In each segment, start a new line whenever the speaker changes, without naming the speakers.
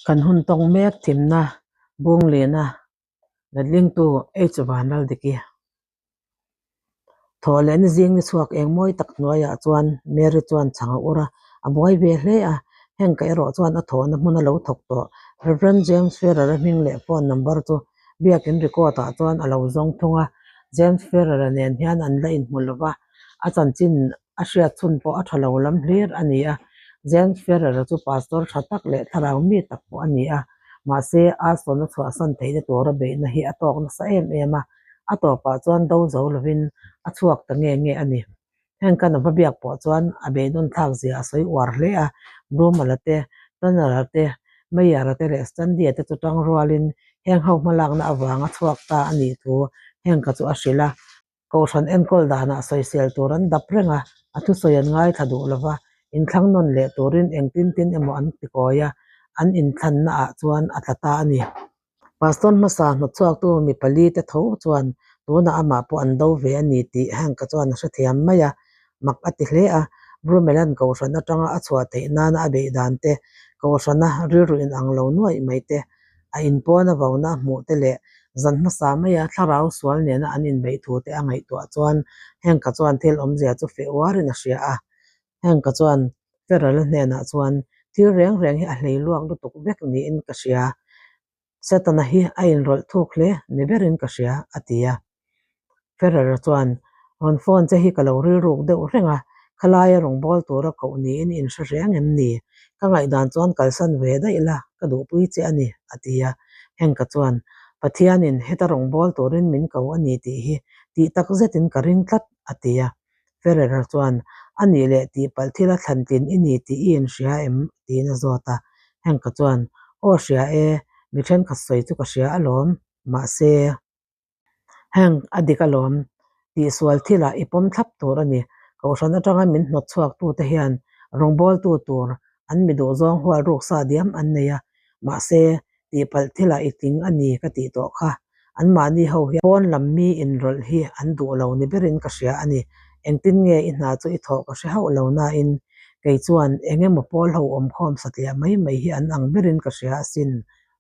Kan hun tawng mek thimna Bunglena letlingtu H Vanlaldiki. Thawh leh ni zing ni chhuak eng mawi tak hnuaiah chuan Mary chuan chhang a ur a, a buai ve hle a. Heng ka erawh chuan a thawhna hmun a lo thawk tawh. Rev James Ferrer-a hming leh phone number chu biakin record ah chuan a lo zawng thung a. James Ferrer-a nen hian an la inhmu lo va, a chanchin a hriat chhun pawh a tha lo lam hlir a ni a. James Ferrer-a chu pastor tha tak leh thlarau mi tak pawh a ni a, mahse Aston a chhuahsan theihna tura beihna hi a tawk nasa em em a, a tawpah chuan do zo lovin a chhuak ta nge nge a ni. Heng kan a va biak pawh chuan a beidawn thlak zia a sawi uar hle a, Brumala te, Tanner-a te, Meyer-a te leh Stanley-a te chu tang rualin heng ho hmalakna avanga chhuak ta a nih thu heng ka chu a hrilh a. Kohhran enkawl danah sawisel tur an dap reng a, a thusawi an ngaithla duh lo va, inthlang nawn leh turin engtin tin emaw an ti kawi a, an inthlanna ah chuan a tla ta a ni. Pastor hmasa hnawtchhuaktu mi pali te tho chuan tunah amah pawh an do ve a ni tih Hank-a chuan a hrethiam mai a, mak a ti hle a. Brummel-a'n Kohhran atanga a chhuah theih nana a beih dan te, Kohhrana rilru inang lo nuaih mai te, a inpawn a vauna a hmuh te leh zan hmasa maia thlarau sual nena an inbeih thu te a ngaihtuah chuan Hank-a chuan thil awmzia chu feh uarin a hria a. Hank-a chuan Ferrell-a hnenah chuan, Thil reng reng hi a hlei luak lutuk vek niin ka hria. Setana hi a inrawlh thuk hle ni berin ka hria, a ti a. Ferrer-a chuan, Rawn phone che hi ka lo rilruk deuh reng a, khalaia rawngbâwl tura koh niin i inhre reng em ni? Ka ngaihdan chuan kalsan ve daih la, ka duhpui che a ni, a ti a. Henka chuan, Pathianin heta rawngbâwl turin min ko a ni tih hi tih tak zetin ka ring tlat, a ti a. Ferrer-a chuan, A nih leh tihpalh thila thlan tlin i ni tih i inhria em? tiin a zawt a. Henka chuan, Aw hria e, mi thenkhat sawi chu ka hria alawm, mahse. Heng a dik alawm, tihsual thilah i pawm thlap tur a ni. Kohhran atanga min hnawt chhuaktute hian rawngbawltu tur an mi duhzawng hual ruksa diam an nei a, mahse tihpalh thilah i tling a ni ka tih tawh kha. Anmahni ho hian pawn lam mi inrawlh hi an duh lo ni berin ka hria a ni. Engtin nge i hna chu i thawh ka hre hauh lo nain kei chuan eng emaw pawl ho awmkhawm satliah mai mai hi an ang berin ka hria asin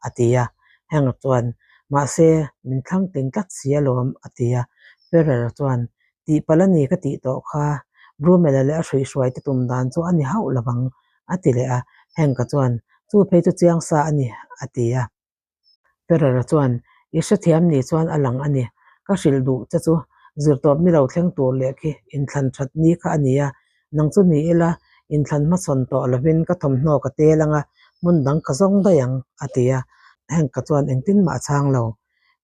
a ti a. Henry chuan, Mahse, min thlang tling tlat si alawm, a ti a. Ferrer chuan, Tihpalh a ni ka tih tawh kha, Brumel-a leh a hruihhruaite tum dan chu a ni hauh lo vang, a ti leh a. Henk-a chuan, Chu phei chu chiang sa a ni, a ti a. Ferrer-a chuan, I hrethiam ni chuan a lang a ni. Ka hrilh duh che chu zirtawp ni lo thleng tur leh khi inthlan that ni kha a ni a, nang chu ni ila inthlan hmachhawn tawh lovin ka thawmhnaw ka tel ang a, hmun dang ka zawng daih ang, a ti a. Henk-a chuan engtin mah a chhang lo.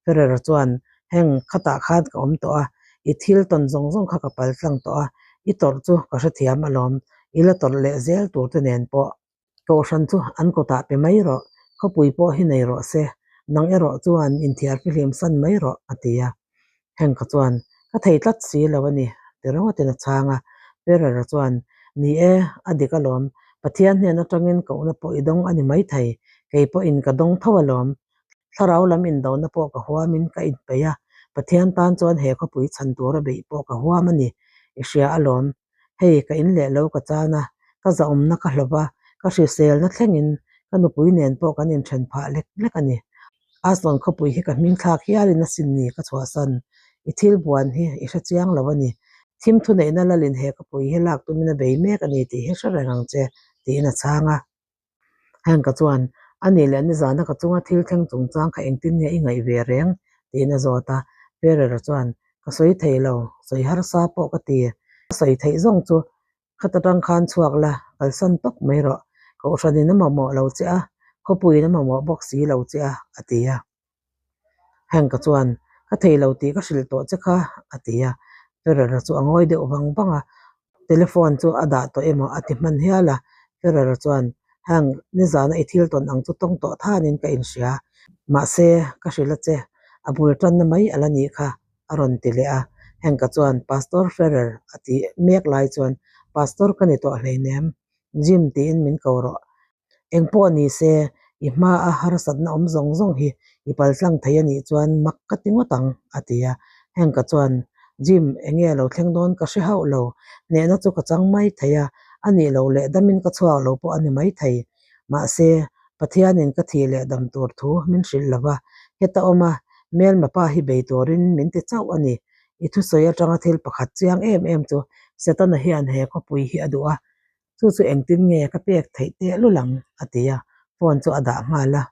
Ferrer-a chuan, Heng, khatah khan ka awm tawh a, i thil tawn zawng zawng kha ka pal tlang tawh a, i tawrh chu ka hrethiam alawm, i la tawrh leh zel tur te nen pawh. Kohhran chu an kutah pe mai rawh, khawpui pawh hi nei rawh se, nang erawh chuan inthiar fihlim san mai rawh, a ti a. Henka chuan, Ka thei tlat si lo a ni, ti ringawtin a chhang a. Ferrer-a chuan, Ni e, a dik alawm, Pathian hnen atangin kohna pawh i dawng a ni maithei, kei pawhin ka dawng tho alawm. Thlarau lam indona pawh ka huamin ka inpeih a, Pathian tan chuan he khawpui chhan tura beih pawh ka huam a ni, i hria alawm. Hei, ka in leh lo ka chan a, ka zahawmna ka hlawp a, ka hriselna thlengin ka nupui nen pawh kan inthen phah lek lek a ni. Aston khawpui hi ka hming thlak hialin a sin ni ka chhuahsan. I thil buan hi i hre chiang lo a ni. Thim thuneihna lalin he khawpui hi lak tumin a bei mek a ni tih hi hre reng ang che, tiin a chhang a. Hank-a chuan, A nih leh nizana ka chunga thil thleng chungchang kha engtin nge i ngaih ve reng? tiin a zawt a. Ferrer-a chuan, Ka sawi thei lo, sawi harsa pawh ka ti. Ka sawi theih zawng chu khata tang khan chhuak la, kalsan tawp mai rawh. Kohhranin a mamawh lo che a, khawpuiin a mamawh bawk si lo che a, a ti a. Hank-a chuan, Ka thei lo tih ka hrilh tawh che kha, a ti a. Ferrer-a chu a ngawi deuh vang vang a, telephone chu a dah tawh emaw a ti hman hial a. Ferrer-a chuan, Hank, nizana i thil tawn ang chu tawng tawh thanin ka inhria. Mahse, ka hrilh a che, a bul tanna mai a la nih kha, a rawn ti leh a. Hank-a chuan, Pastor Ferrer, a ti mek lai chuan, Pastor ka ni tawh hleinem, Jim tiin min ko rawh. Eng pawh ni se, i hma a harsatna awm zawng zawng hi i paltlang thei a nih chuan mak ka ti ngawt ang, a ti a. Hank-a chuan, Jim, eng nge lo thleng dawn ka hre hauh lo. Hnehna chu ka chang mai thei a, a nih loh leh damin ka chhuak lo pawh a ni mai thei. Mahse, Pathianin ka thih leh dam tur thu min hrilh lo va, heta awma hmelma pa hi bei turin min ti chauh a ni. I thusawi atanga thil pakhat chiang em em chu Setana hian he khawpui hi a duh a, chu chu engtin nge ka pek theih tehlul ang? a ti a, phone chu a dah nghal a.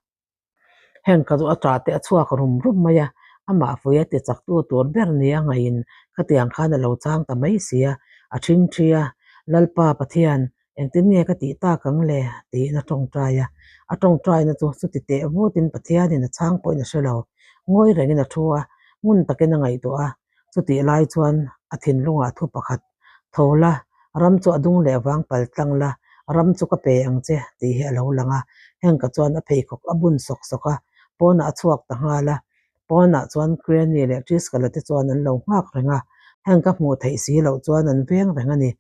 Heng ka chu a ṭah te a chhuak rum rum mai a, amah fui a ti chaktu tur ber nia ngaiin khatiang khan a lo chang ta mai si a, a ṭhingṭhi a, Lalpa Pathian, engtin nge ka tih tak ang le? tiin a ṭawngṭai a, a ṭawngṭaina chu chuti teh vutin Pathianin a chhang pawhin a hre lo, ngawi rengin a thu a, ngun takin a ngaihtuah a, chutih lai chuan a thinlungah thu pakhat Tho la, ram chu a dung leh vang pal tlang la, ram chu ka pe ang che, tih hi a lo lang a. Henka chuan a pheikhawk a bun sawk sawk a, pawnah a chhuak ta nghal a. Pawnah chuan Granny leh Triskala te chuan an lo nghak reng a, Henka hmuh theih si loh chuan an veng reng a ni.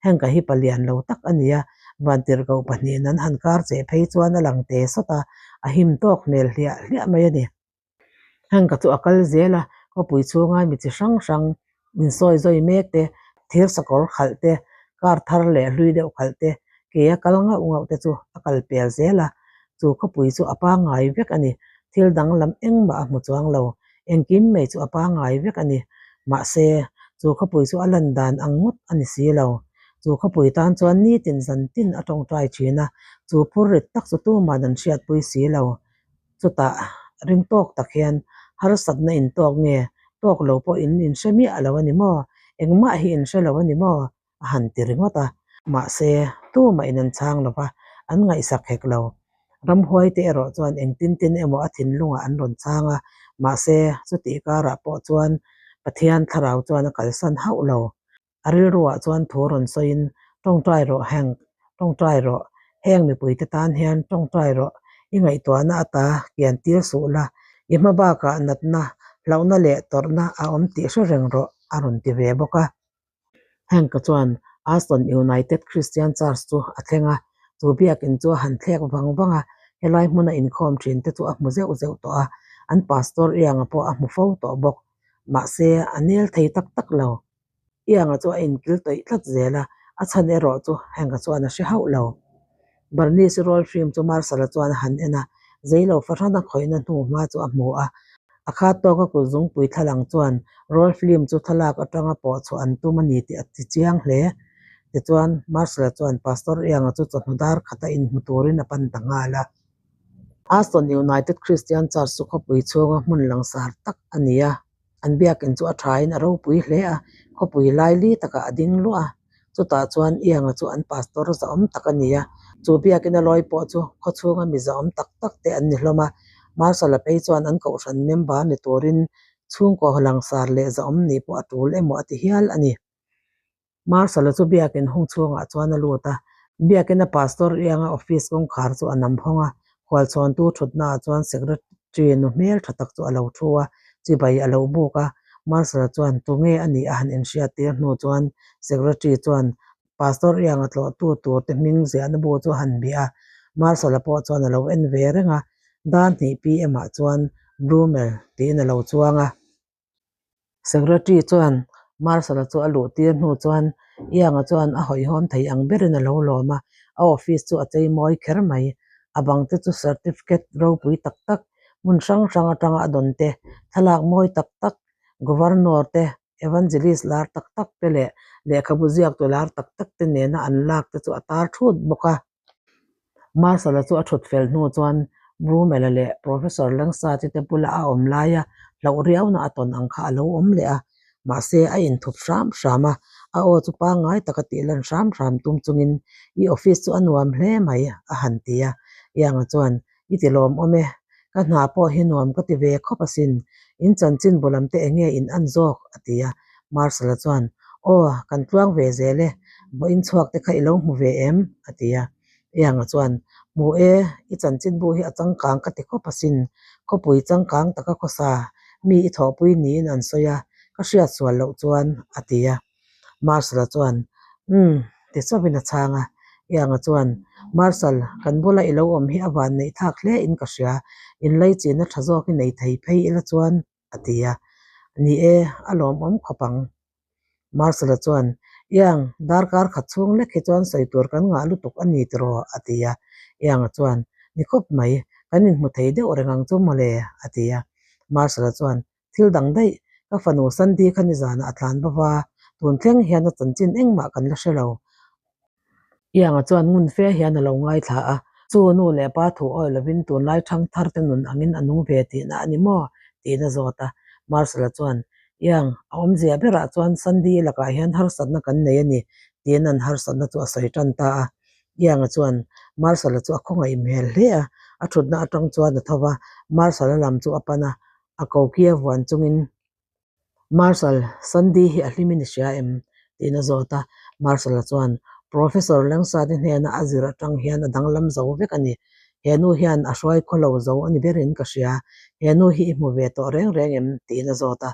Henka hi palian lo tak a ni a, vantirhkoh pahnihin an han kar cheh phei chuan a lang te sawt a, a him tawk hmel hliah hliah mai a ni. Hengka chu a kal zel a, khawpui chhunga mi chi hrang hrang insawi zawi mek te, thir sakawr khalh te, car thar leh hlui deuh khalh te, ke a kal ngauh ngauh te chu a kal pel zel a, chu khawpui chu a pangngai vek a ni. Thil danglam engmah a hmu chuang lo, engkim mai chu a pangngai vek a ni. Mahse, chu khawpui chu a lan dan ang ngawt a ni si lo. Chu khawpui tan chuan nitin zan tin a tawngtai thin a, chu phur rit tak chu tuman an hriatpui si lo. Chutah ring tawk tak hian harsatna in tawk nge tawk lo pawh in in hre miah lo a ni maw? Engmah hi in hre lo a ni maw? a han ti ringawt a. Mahse, tumah in an chhang lo va, an ngaihsak hek lo. Ramhuai te erawh chuan engtin tin emaw a thinlungah an rawn chhang a, mahse, chutih karah pawh chuan Pathian thlarau chuan a kalsan hauh lo. A rilruah chuan thu rawn sawiin, Tawngtai rawh Hank, tawngtai rawh. Heng mipuite tan hian tawngtai rawh. I ngaihtuahna ata kian tir suh la, i hma bakah natna, hlauhna leh tawrhna a awm tih hre reng rawh, a rawn ti ve bawk a. Hank-a chuan Aston United Christian Church chu a thleng a, chu biakin chu a han thlek vang vang a, helai hmuna inkhawm thinte chu a hmu zeuh zeuh tawh a, an pastor Ianga pawh a hmu fo tawh bawk. Mahse, a nel thei tak tak lo. Ianga chu a inkil tawih tlat zel a, a chhan erawh chu Hank-a chuan a hre hauh lo. Bernice roll film chu Marshall-a chuan a han en a, zeilo fahrana khawihna hnu hma chu a hmu a. A khat tawka kut zungpui thlalang chuan roll film chu thlalak atanga pawh chhuah an tum a ni tih a ti chiang hle. Tichuan, Marshall-a chuan Pastor Ianga chu chawhnu dar khata inhmu turin a pan ta nghal a. Aston United Christian Church chu khawpui chhunga hmun langsar tak a ni a. An biakin chu a thain a ropui hle a, khawpui laili takah a ding luah a. Chutah chuan Ianga chu an pastor zahawm tak a ni a, chu biakin a lawi pawh chu khaw chhunga mi zahawm tak tak te an ni hlawm a. Marshall-a phei chuan an kohhran member ni turin chhungkaw langsar leh zahawm nih pawh a tul emaw a ti hial a ni. Marshall-a chu biakin hung chhungah chuan a lut a, biakina Pastor Ianga office kawngkhar chu a nam hawng a, khualchhawntu thutnaah chuan secretary nu hmel tha tak chu a lo thu a, chibai a lo buk a. Marshall-a chuan tunge a nih a han inhriat tir hnu chuan secretary chuan Pastor Ianga tlawhtu tur te hming ziahna bu chu a han bih a, Marshall-a pawh chuan a lo en ve reng a, dar hnih PM-ah chuan Bloomer tiin a lo chuang a. Secretary chuan Marshal-a chu a luh tir hnu chuan Ianga chuan a hawihhawm thei ang berin a lo lawm a, a office chu a chei mawi kher mai. A bang te chu certificate ropui tak tak, hmun hrang hrang atanga a dawn te, thlalak mawi tak tak, Governor te, Evangelist lar tak tak te leh lehkhabu ziaktu lar tak tak te nena an lak te chu a tar thut bawk a. Marshall-a chu a thut fel hnu chuan Brummel-a leh Professor Langsat-i te bula a awm laia hlauh riauna a tawn ang kha a lo awm leh a. Mahse, a inthup hram hram a, a aw chu pangngai taka tih lan hram hram tum chungin, I office chu a nuam hle mai, a han ti a. Ianga chuan, I ti lawmawm e, ka hna pawh hi nuam ka ti ve khawp asin, in chanchin bu lam te enge in an zawk? a ti a. Marshall-a chuan, Aw, kan tluang ve zel e, vawiin chhuak te kha i lo hmu ve em? a ti a. Ianga chuan, Hmu e, i chanchin bu hi a changkang ka ti khawp asin, khawpui changkang taka khawsa mi i thawhpui niin an sawi a, ka hriat sual loh chuan, a ti a. Marshall-a chuan, Umm, ti chauhin a chhang a. Ianga chuan, Marshall, kan bula i lo awm hi a van neih thlak hle in ka hria, inlaichinna tha zawk i nei thei phei ila chuan, a ti a. Ni e, a lawmawm khawp ang. Marshall-a chuan, Iang, darkar khat chhung lek hi chuan sawi tur kan ngah lutuk a ni tiraw? a ti a. Ianga chuan, Ni khawp mai, kan inhmu thei deuh reng ang chu mawle, a ti a. Marshal-a chuan, Thil dang daih, ka fanu Sandy kha nizanah a tlan va va, tun thleng hian a chanchin engmah kan la hre lo. Ianga chuan ngun fe hian a lo ngaithla a, Chu nu leh pa thu awi lovin tunlai thang thar te nun angin a nung ve tihna a ni maw? tiin a zawt a. Marshal-a chuan, Iang, a awmzia berah chuan Sandy lakah hian harsatna kan nei a ni, tiin an harsatna chu a sawi tan ta a. Ianga chuan Marshal-a chu a khawngaih hmel hle a, a thutna atang chuan a tho va, Marshal-a lam chu a pan a, a koki a vuan chungin, Marshal, Sandy hi a hlimin i hria em? tiin a zawt a. Marshal-a chuan, Professor Langsati hnena a zir atang hian a danglam zo vek a ni. He nu hian a hruai khaw lo zo a ni berin ka hria. He nu hi i hmu ve tawh reng reng em? tiin a zawt a.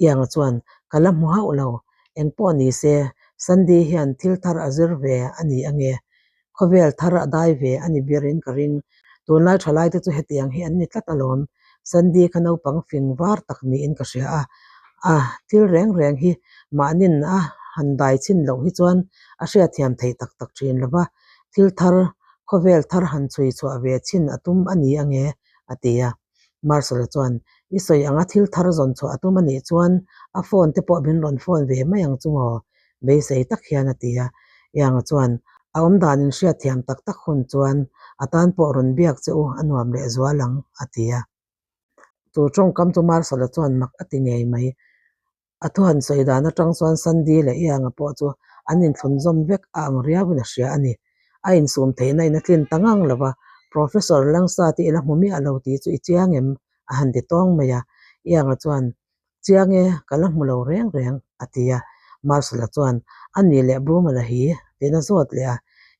Ianga chuan, Ka la hmu hauh lo. Engpawh ni se, Sandy hian thil thar a zir ve a ni ange. Khawvel thar a dai ve a ni berin ka ring. Tunlai thalaite chu hetiang hi an ni tlat alawm. Sandy kha naupang fing var tak niin ka hria a. A thil reng reng hi mahnin a han dai chhin loh hi chuan a hriatthiam theih tak tak thin lo va. Thil thar, khawvel thar han chhui chhuah ve chhin a tum a ni ange, a ti a. Marshal-a chuan, I sawi anga thil thar zawn chhuah a tum a nih chuan a phone te pawh min rawn phone ve mai ang chu maw? Beisei tak hian a ti a. Ianga chuan, A awmdan in hriatthiam tak tak hun chuan a tan pawh rawn biak che u a nuam leh zual ang, a ti a. Chu tawngkam chu Marshal-a chuan mak a ti ngei mai. A thu han sawi dan atang chuan Sandy leh Ianga pawh chu an inthlunzawm vek a ang riauin a hria a ni. A insum theihna in a tlin ta ngang lo va, Professor Langsa te i la hmu miah lo tih chu i chiang em? a han ti tawng mai a. Ianga chuan, Chiang e, ka la hmu lo reng reng, a ti a. Marshall-a chuan, A nih leh Brumala hi? tiin a zawt leh a.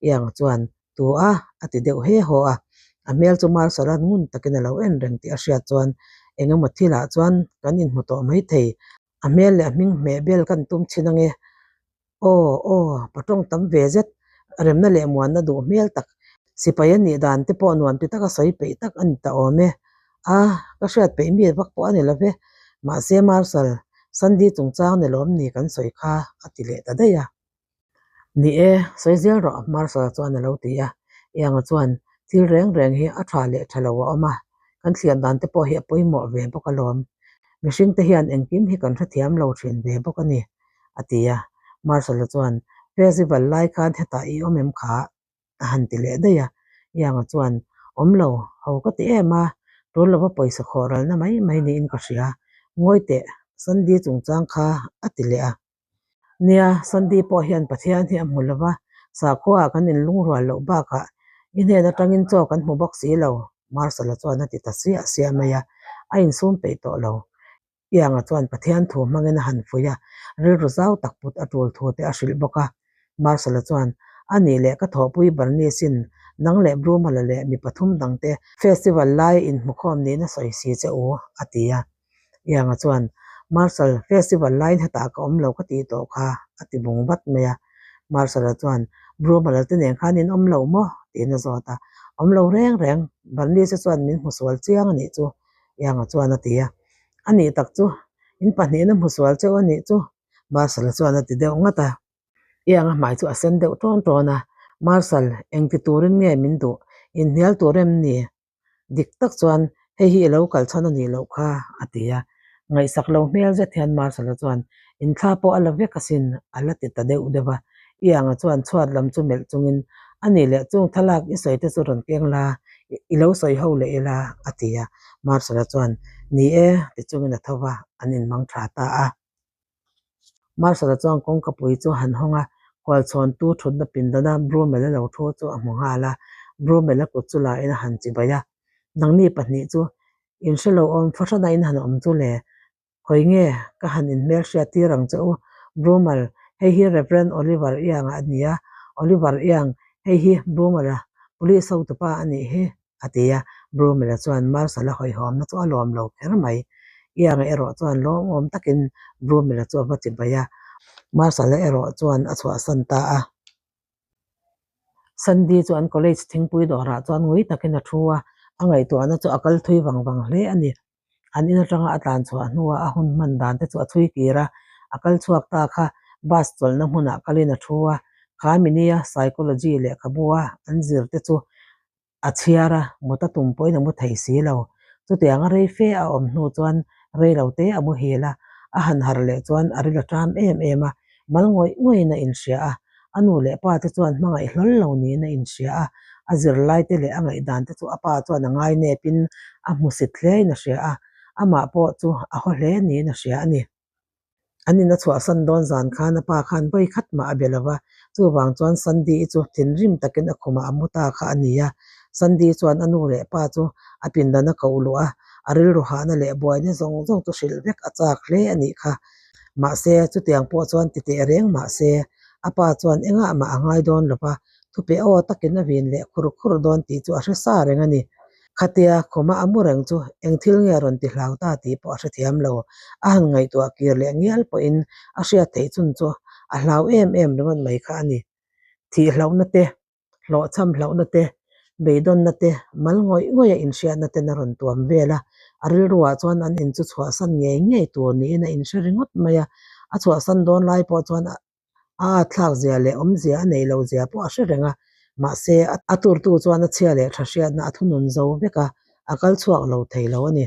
Ianga chuan, Tu a? a ti deuh he haw a. A hmel chu Marshall-a ngun takin a lo en reng tih a hriat chuan eng emaw thilah chuan kan inhmu tawh maithei. A hmel leh a hming hmeh bel kan tum thin ange. Aw, aw, patawng tam ve zet, remna leh muanna duh hmel tak, sipai a nih dan te pawh nuam ti taka sawi peih tak a ni ta awm e. A, ka hriat peih mi vak pawh a ni lo ve. Mahse Marshall, Sandy chungchang ni lawm ni kan sawi kha a ti leh ta daih a. Ni e, sawi zel rawh, Marshall chuan a lo ti a. Ianga chuan, Thil reng reng hi a tha leh tha lo a awm a, kan thliam dan te pawh hi a pawimawh ve bawk alawm. Mihring te hian engkim hi kan hrethiam lo thin ve bawk a ni, a ti a. Marshall-a chuan, Festival lai khan hetah i awm em kha? a han ti leh daih a. Ianga chuan, Awm lo, ho ka ti em a, tul lova pawisa khawh ralna mai mai niin ka hria. Ngawi teh, Sandy chungchang kha, a ti leh a. Nia, Sandy pawh hian Pathian hi a hmu lo va, sakhuaah kan inlungrual loh bakah i hnen atangin chaw kan hmu bawk si lo, Marshall-a chuan a ti ta siah siah mai a, a insum peih tawh lo. Ianga chuan Pathian thu hmangin a han fuih a, rilru zau tak put a tul thu te a hrilh bawk a. Marshall-a chuan, A nih leh ka thawhpui Bernice-in nang leh Brumala leh mi pathum dangte festival lai inhmukhawm niin a sawi si che u, a ti a. Ianga chuan, Marshal, festival laiin hetah ka awm lo ka tih tawh kha, a ti bung vat mai a. Marshal-a chuan, Brumala te nen khan in awm lo maw? tiin a zawt a. Awm lo reng reng, Bernice chuan min hmu sual chiang a nih chu, Ianga chuan a ti a. A nih tak chu, in pahnihin a hmu sual cheu a nih chu, Marshal-a chuan a ti deuh ngat a. Ianga hmai chu a sen deuh tawn tawn a. Marshal, engti turin nge min duh? Inhnial tur em ni? Dik tak chuan hei hi i lo kal chhan a nih loh kha, a ti a. Ngaihsak lo hmel zet hian Marshall-a chuan, Inthla pawh a la vek asin, a la ti ta deuh deuh a. Ianga chuan chhuat lam chu melh chungin, A nih leh chung thlalak i sawi te chu rawn keng la, i lo sawi ho leh ila, a ti a. Marshall-a chuan, Ni e, ti chungin a tho va, an inmang tha ta a. Marshall-a chuan kawngkapui chu a han hawng a, khualchhawntu thutna pindana Brummel-a lo thu chu a hmu nghal a. Brummel-a kut chu la in a han chibai a, Nangni pahnih chu in hre lo awm fahrana in han awm chu le? Khawi nge ka han inhmelhriat tir ang che u? Brummel, hei hi Rev. Oliver Young-a a ni a, Oliver Young, hei hi Brummel-a police hotupa a nih hi. a ti a. Brumel-a chuan Marshall-a hawihhawmna chu a lawm lo kher mai. Ianga erawh chuan lawmawm takin Brumel-a chu a va chibai a, Marshall-a erawh chuan a chhuahsan ta a. Sandy chu an college thingpui dawrah chuan ngui takin a thu a, a ngaihtuahna chu a kal thui vang vang hle a ni. An in atanga a tlan chhuah hnuah a hun hman dan te chu a chhui kir a, a kal chhuak ta kha bus chawlhna hmunah kalin a thu a, kha minia psychology lehkhabu a an zir te chu. A chhiar a, mut a tum pawhin a mu thei si lo. Chutianga rei fe a awm hnu chuan rei lo te a muhil a, a han harh leh chuan a ril a ṭam em em a, mal ngawih ngawihin a inhria a, a nu leh pa te chuan hmangaih hlawl lo niin a inhria a, a zirlai te leh a ngaihdan te chu a pa chuan a ngainepin a hmusit hlein a hria a, amah pawh chu a haw hle niin a hria a ni. An in a chhuahsan dawn zan khan a pa khan vawi khat mah a be lo va, chuvang chuan Sandy-i chu thinrim takin a khumah a mu ta kha a ni a. Sandy chuan a nu leh pa chu a pindan a koh luh a, a rilru hahna leh buaina zawng zawng chu hrilh vek a chak hle a nih kha. Mahse, chutiang pawh chuan ti teh reng mah se, a pa chuan engah mah a ngai dawn lo va, thupe aw takin a vin leh khur khur dawn tih chu a hre sa reng a ni. Khatia khawma a mu reng chu eng thil nge a rawn ti hlau ta tih pawh a hrethiam lo. A han ngaihtuah kir leh ngial pawhin a hriat theih chun chu a hlau em em ringawt mai kha a ni. Thih hlauhna te, hlawhchham hlauhna te, beidawnna te, mal ngawih ngawih a inhriatna ten a rawn tuam vel a. A rilruah chuan an in chu chhuahsan ngei ngei tur niin a inhre ringawt mai a. A chhuahsan dawn lai pawh chuan a A atthlak zia leh awmzia a neih loh zia pawh a hre reng a, mahse a turtu chuan a chhia leh tha hriatna a thunun zo vek a, a kal chhuak lo thei lo a ni.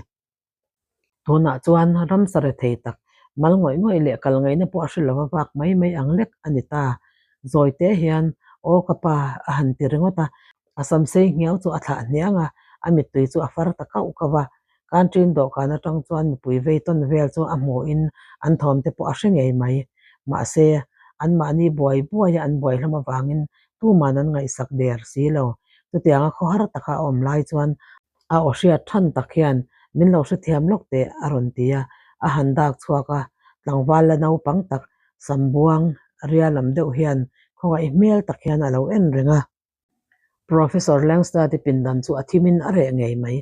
Tunah chuan ramsa rethei tak, mal ngawih ngawih leh kal ngaihna pawh a hre lova vak mai mai ang lek a ni ta. Zawite hian, Aw ka pa, a han ti ringawt a, A samsei hniau chu a thlah hniang a, a mittui chu a far ta kauh kauh a. Canteen dawhkan atang chuan mipui vei tawn vel chu a hmuhin an thawm te pawh a hre ngei mai. Mahse, anmahni buai buaia an buai hlawm avangin tuman an ngaihsak der si lo. Chutianga khawhar taka a awm lai chuan a aw hriat than tak hian min lo hrethiam lawk teh a rawn ti a, a han dak chhuak a, tlangval la naupang tak sambuang ria lam deuh hian khawngaih hmel tak hian a lo en reng a. Professor Langstad-i pindan chu a thimin a reh ngei mai.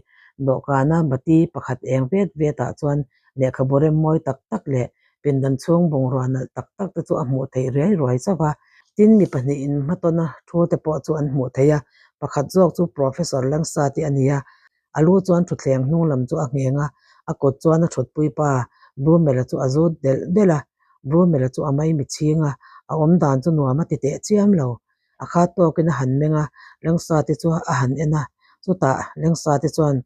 Dawhkana bati pakhat eng vet vetah chuan lehkhabu rem mawi tak tak leh pindan chhung bungrua nalh tak tak te chu a hmuh theih riai ruai chauh a. Tin, mi pahnih in hmatawna thu te pawh chu an hmuh theih a, pakhat zawk chu Professor Langstad-i a ni a. A lu chuan thutthleng hnung lam chu a ngheng a, a kut chuan a thutpui pa Brumel-a chu a zut delh delh a. Brumel-a chu a maimi chhing a, a awm dan chu nuam a ti teh chiam lo. A khat tawkin a han meng a, Lengsate chu a han en a, chutah Lengsate chuan,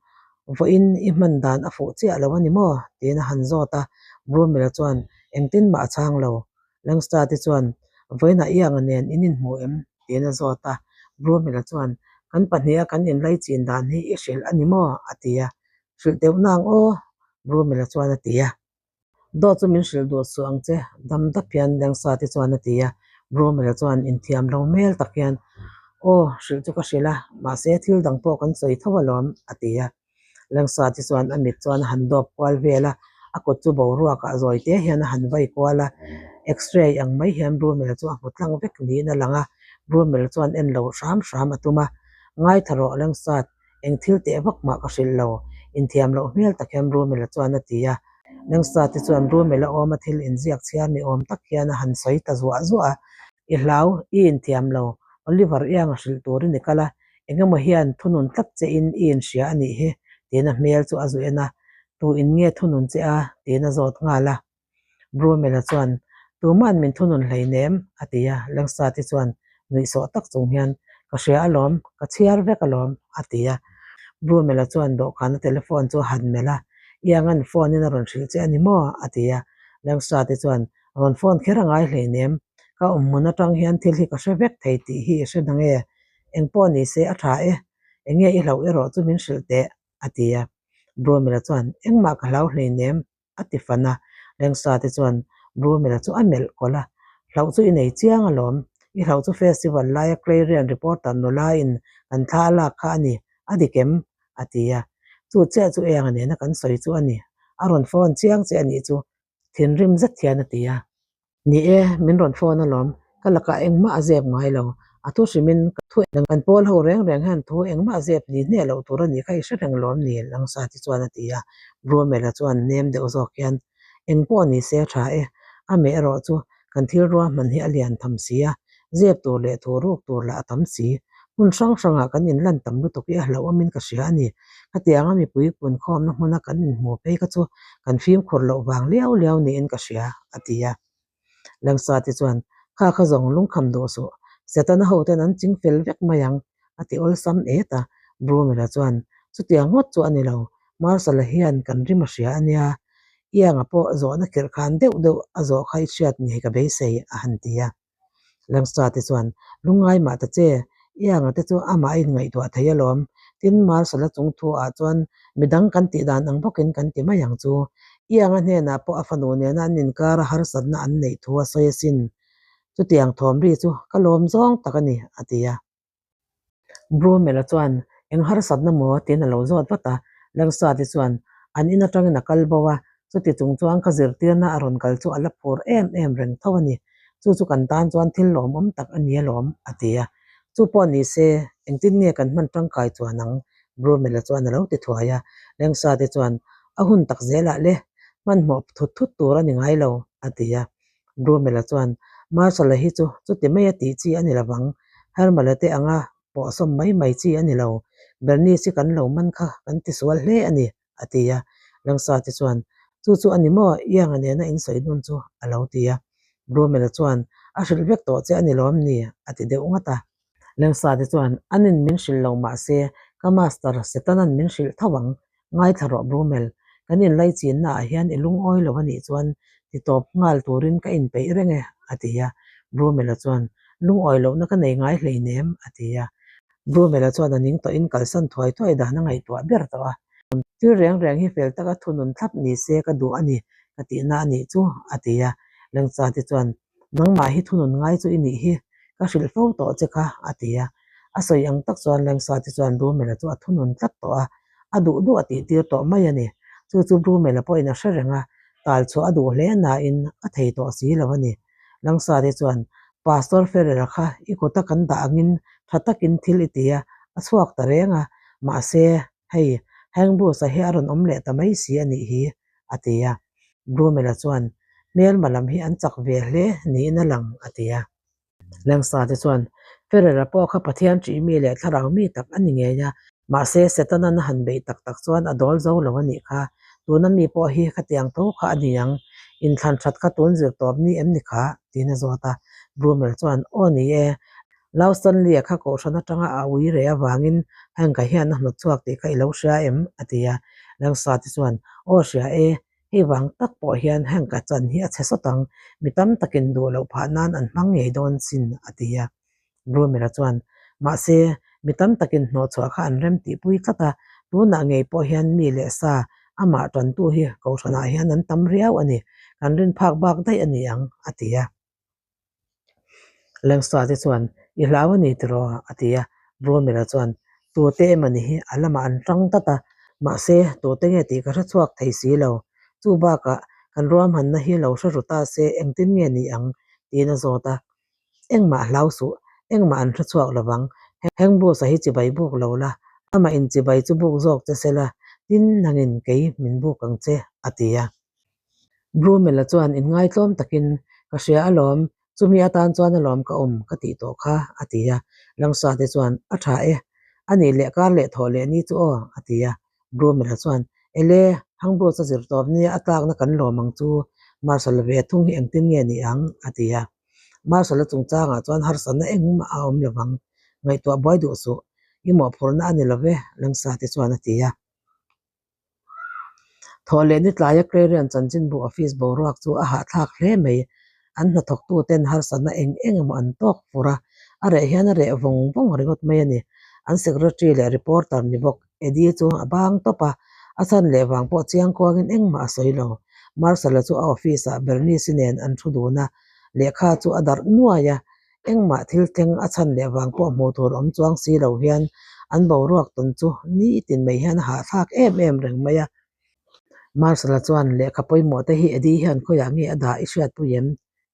Vawiin i hman dan a fuh chiah lo a ni maw? tiin a han zawt a, Brumel-a chuan engtin mah a chhang lo. Lengsate chuan, Vawiinah i anga nen in inhmu em? tiin a zawt a, Brumel-a chuan, Kan pahniha kan inlai chin dan hi i hrilh a ni maw? a ti a, Hrilh deuh nang aw, Brumel-a chuan a ti a. Dawt chu min hrilh duh suh ang che, dam dap hian Lengsate chuan a ti a. Bromel-a chuan inthiam lo hmel tak hian, Aw, hrilh chu ka hrilh a, mahse thil dang pawh kan sawi tho alawm, a ti a. Lengsate chuan a mit chuan a han dawp kual vel a, a kut chu boruakah zawi te hian a han vai kual a. X-ray ang mai hian Bromel-a chu a hmu tlang vek niin a lang a, Bromel chuan en lo hram hram a tum a. Ngaithla rawh Lengsat, Eng thil teh vak mah ka hrilh lo, inthiam loh hmel tak hian Rumela chuan a ti a. Nangsa te chuan Rumela awma thil inziak chhiar ni awm tak hian a han sawi ta zuah zuah a. I hlau, i inthiam lo, Oliver Ianga hrilh turin i kal a, eng emaw hian thunun tlat che in i inhria a nih hi, tiin a hmel chu a zu en a. Tu in nge thunun che a? tiin a zawt nghal a. Brumela chuan, Tuma'n min thunun hleinem, a ti a. Lengsati chuan nuihsawh tak chung hian, Ka hria alawm, ka chhiar vek alawm, a ti a. Brumela chuan dawhkana telephone chu a han melh a, Ianga'n phone in a rawn hrilh che a ni maw? a ti a. Lengsati chuan, Rawn phone kher a ngai hleinem, ka awmhmun atang hian thil hi ka hre vek thei tih hi i hre na nge? Engpawh ni se a tha e, enge i hlauh erawh chu min hrilh teh, a ti a. Brumela chuan, Engmah ka hlau hleinem, a ti fan a, Lengsa te chuan Brumela chu a melh kawlh a, Hlauh chu i nei chiang alawm, i hlauh chu festival laia Clarion reporter nula in kan thla a lak kha a ni, a dik em? a ti a, Chu chiah chu enga nena kan sawi chu a ni, a rawn phone chiang che a nih chu thinrim zet hian a ti a. Ni e, min rawn phone alawm, ka lakah engmah a zep ngai lo. A thu hrimin ka thu eng kan pawl ho reng reng hian thu engmah zep ni hneh loh tur a nih kha i hre reng lawm ni? Langsati chuan a ti a. Brumel-a chuan nem deuh zawk hian, Eng pawh ni se a tha e, a meh erawh chu kan thil ruahman hi a lian tham si a, zep tur leh thu ruk tur lah a tam si. Hmun hrang hrangah kan inlan tam lutuk hi a hlauhawmin ka hria a ni. Khatianga mipui punkhawmna hmuna kan inhmu phei kha chu kan fimkhur loh vang liau liau niin ka hria, a ti a. Langsati chuan, Kha kha zawng lungkham duh suh, Setana hoten an ching fel vek mai ang, a ti awlsam et a. Brumel-a chuan, Chutiang ngawt chu a ni lo, Marshal-a hian kan rim a hria a nia. Ianga pawh zawhna khirh khan deuh deuh a zawh kha i hriat ngei ka beisei, a han ti a. Langsta te chuan, Lungngai mah ta che, Ianga te chu amah a inngaihtuah thei alawm. Tin, Marshal-a chung thu ah chuan midang kan tih dan ang bawkin kan ti mai ang chu. Ianga hnenah pawh a fanu nena an inkara harsatna an neih thu a sawi asin. Chutiang thawm ri chu ka lawm zawng tak a ni, a ti a. Brumel-a chuan, Eng harsatna maw? tiin a lo zawt vat a. Langsati chuan, An in atangin a kal bo a, chuti chung chuan ka zirtirna a rawn kal chu a la phur em em reng tho a ni. Chu chu kan tan chuan thil lawmawm tak a ni alawm, a ti a. Chu pawh ni se, engtin nge kan hman tangkai chuan ang? Brumel-a chuan a lo ti thuai a. Langsati chuan, A hun tak zelah le, hmanhmawh thut thut tur a ni ngai lo, a ti a. Brumel-a chuan, Marshall-a hi chu chuti maia tih chi a ni lo vang. Hermel-a te anga pawhsawm mai mai chi a ni lo. Bernice-i kan lo man kha kan tisual hle a ni, a ti a. Langsate chuan, Chu chu a ni maw? Ianga nena in sawi dun chu, a lo ti a. Brumel-a chuan, A hrilh vek tawh che a ni lawm ni? a ti deuh ngawt a. Langsate chuan, Anin min hrilh lo mah se, ka master Setanan min hrilh tho ang. Ngaithla rawh Brumel, kan inlaichinna ah hian i lungawi lo anih chuan ti tawp nghal turin ka inpeih reng e, a ti a. Brumel-a chuan, Lungawi lohna ka nei ngai hleinem, a ti a. Brumel-a chuan a ning tawhin kalsan thuai thuai dan a ngaihtuah ber tawh a. Thil reng reng hi fel taka thunun thlap ni se ka duh a ni, ka tihna a nih chu, a ti a. Lengchate chuan, Nangmah hi thunun ngai chu i nih hi, ka hrilh fo tawh che kha, a ti a. A sawi ang tak chuan Lengsa te chuan Brumel-a chu a thunun tlat tawh a, a duh duh a tihtir tawh mai a ni. Chu chu Brumel-a pawhin a hre reng a, tal chhuah a duh hle nain a thei tawh si lo a ni. Lengsa te chuan, Pastor Ferrer-a kha i kuta kan dah angin tha takin thil i ti a, a chhuak ta reng a, mahse, hei, Hank Bruce-a hi a rawn awm leh ta mai si a nih hi, a ti a. Brumel-a chuan, Hmelma lam hi an chak ve hle niin a lang, a ti a. Langsa te chuan, Ferrer-a pawh kha Pathian ṭih mi leh thlarau mi tak a ni ngei a, mahse Setana'n a han beih tak tak chuan a dawl zo lo a nih kha. Tuna mi pawh hi khatiang tho kha a ni ang. Inthlan ṭhat kha tun zir tawp ni em ni kha? tiin a zawt a. Brumel chuan, Aw ni e. Lau Stanley-a kha kohhran atanga a ui reh avangin Hank-a hian a hnawt chhuak tih kha i lo hria em? a ti a. Langsate chuan, Aw hria e, hei vang tak pawh hian Hank-a chan hi a chhe sawt ang, mi tam takin duh loh phah nan an hmang ngei dawn sin, a ti a. Brumel-a chuan, Mahse, mi tam takin hnawhchhuah kha an rem tihpui tlat a, tunah ngei pawh hian mi leh sa amah tantu hi kohhranah hian an tam riau a ni, kan rin phak bak daih a ni ang, a ti a. Lengsta te chuan, I hlau a ni tiraw? a ti a. Bromel-a chuan, Tute emaw ni hi a lamah an tang tlat a, mahse tute nge tih ka hre chhuak thei si lo. Chu bakah kan ruahmanna hi lo hre ru ta se engtin nge ni ang? tiin a zawt a. Engmah hlau suh, engmah an hre chhuak lo vang. Heng bus-a hi chibai buk lo la, amah in chibai chu buk zawk che se la, tin nangin kei min buk ang che, a ti a. Brumel-a chuan inngaitlawm takin, Ka hria alawm, chumi atan chuan alawm ka awm ka tih tawh kha, a ti a. Langsate chuan, A tha e, a nih leh kar leh thawh leh ni chu aw, a ti a. Brumel-a chuan, Ele, Hangbros-a zir tawp nia a tlakna kan lawm ang chu, Marshal-a ve thung hi engtin nge ni ang? a ti a. Marshal-a chungchangah chuan harsatna engmah a awm lovang, ngaihtuah buai duh suh, i mawhphurhna a ni lo ve, Langsate chuan a ti a. Thawh leh ni tlaia Clarion chanchinbu office boruak chu a hahthlak hle mai. An hnathawktuten harsatna eng eng emaw an tawk fur a, a reh hian a reh vawng vawng ringawt mai a ni. An secretary leh reporter ni bawk Eddie chu a bang tawp a, a chhan leh vang pawh chiang kuangin engmah a sawi lo. Marshall-a chu a office-ah Bernice-i nen an thu dun a, lehkha chu a darh nuai a, Engmah thil thleng a chhan leh vang pawh hmuh tur awm chuang si lo hian an boruak tawn chu nitin mai hian a hahthlak em em reng mai a. Marshall-a chuan lehkha pawimawh te hi Eddie hian khawiah nge a dah i hriatpui em?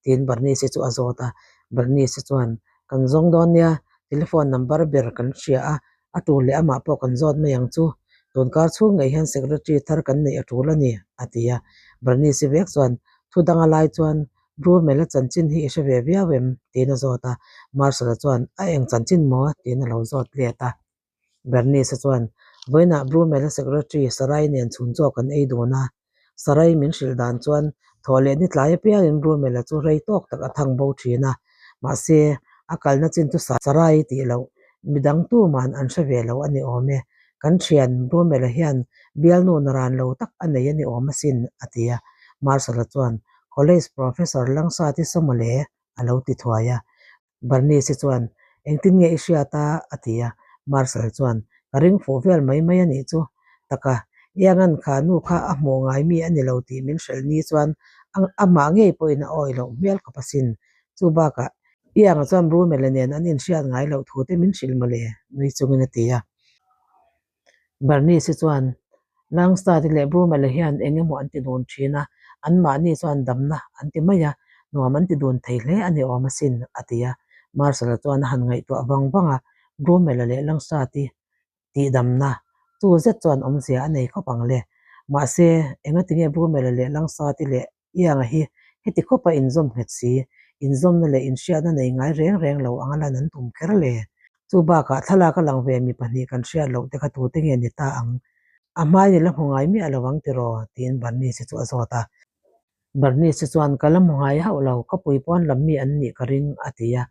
tiin Bernice-i chu a zawt a. Bernice-i chuan, Kan zawng dawn nia, telephone number ber kan hria a, a tul leh amah pawh kan zawt mai ang chu. Tunkar chhung ngei hian secretary thar kan neih a tul a ni, a ti a. Bernice-i vek chuan thu danga lai chuan Brumel-a chanchin hi i hre ve viau em? tiin a zawt a. Marshall-a chuan, A eng chanchin maw? tiin a lo zawt let a. Bernice-a chuan, Vawiinah Brumel-a secretary Sarai nen chhun chaw kan ei dun a. Sarai min hrilh dan chuan thawh leh ni tlai apiangin Brumel-a chu rei tawk tak a thang bo thin a. Mahse, a kalna chin chu Sarai tih loh. Midang tuman an hre ve lo a ni awm e. Kan thian Brumel-a hian bialnu naran lo tak a nei a ni awm asin, a ti a. Marshall-a chuan, College Professor Langsat-i saw mawle, a lo ti thuai a. Bernice-i chuan, Engtin nge i hriat a? a ti a. Marshall chuan, Ka ring fuh vel mai mai a nih chu. Taka, Iangan kha nu kha a hmuh ngai mi a ni lo tih min hrilh ni chuan amah ngei pawhin a awih loh hmel khawp asin. Chu bakah, Ianga chuan Brumel-a nen an inhriat ngai loh thu te min hrilh mawle, nui chungin a ti a. Bernice-i chuan, Langstad-i leh Brumel-a hian eng emaw an ti dun thin a, anmahni chuan damna an ti mai a, nuam an ti dun thei hle a ni awm asin, a ti a. Marshall-a chuan a han ngaihtuah vang vang a, Brumel-a leh Langstad-i tihdamna chu zet chuan awmzia a nei khawp ang le. Mahse, engatinge Brumel-a leh Langstad-i leh Ianga hi heti khawpa inzawm nghet si, inzawmna leh inhriatna nei ngai reng reng lo anga lan an tum kher le? Chu bakah thlalak a lang ve mi pahnih kan hriat loh te kha tute nge ni ta ang? A hmain i la hmu ngai miah lo ang tiraw? tiin Bernice chu a zawt a. Bernice chuan, Ka la hmu ngai hauh lo, ka pui pawn lam mi an nih ka ring, a ti a.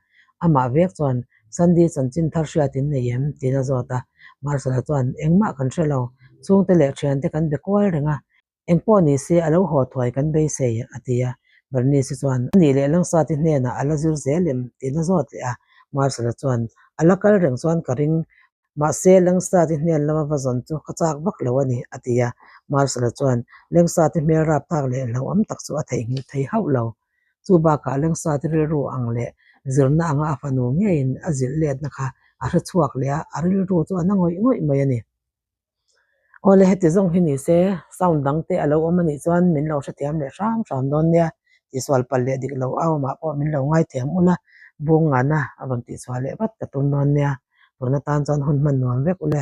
Amah vek chuan, Sandy chanchin thar hriat in nei em? tiin a zawt a. Marcel-a chuan, Engmah kan hre lo, chhungte leh thiante kan be kual reng a, Engpawh ni se a lo haw thuai kan beisei, a ti a. Bernice chuan, A nih leh Langsati hnenah a la zir zel em? tiin a zawt leh a. Marcel-a chuan, A la kal reng chuan ka ring. Mahse, Langsati hnen lama va zawn chu ka chak vak lo a ni, a ti a. Marcel-a chuan, Langsati hmel rap tak leh hlauhawm tak chu a theihnghilh thei hauh lo. Chu bakah Langsati rilru ang leh zirna anga a fanu ngeiin a zilh letna kha a hre chhuak leh a, a rilru chu a na ngawih ngawih mai a ni. Awle heti zawng hi ni se sound dang te a lo awm a nih chuan min lo hrethiam leh hram hram dawn nia tihsual palh leh dik lo a awmah pawh min lo ngaithiam ula bung ngana a rawn tihchhuah leh vat ka tum dawn nia tun atan chuan hun hman nuam vek ule.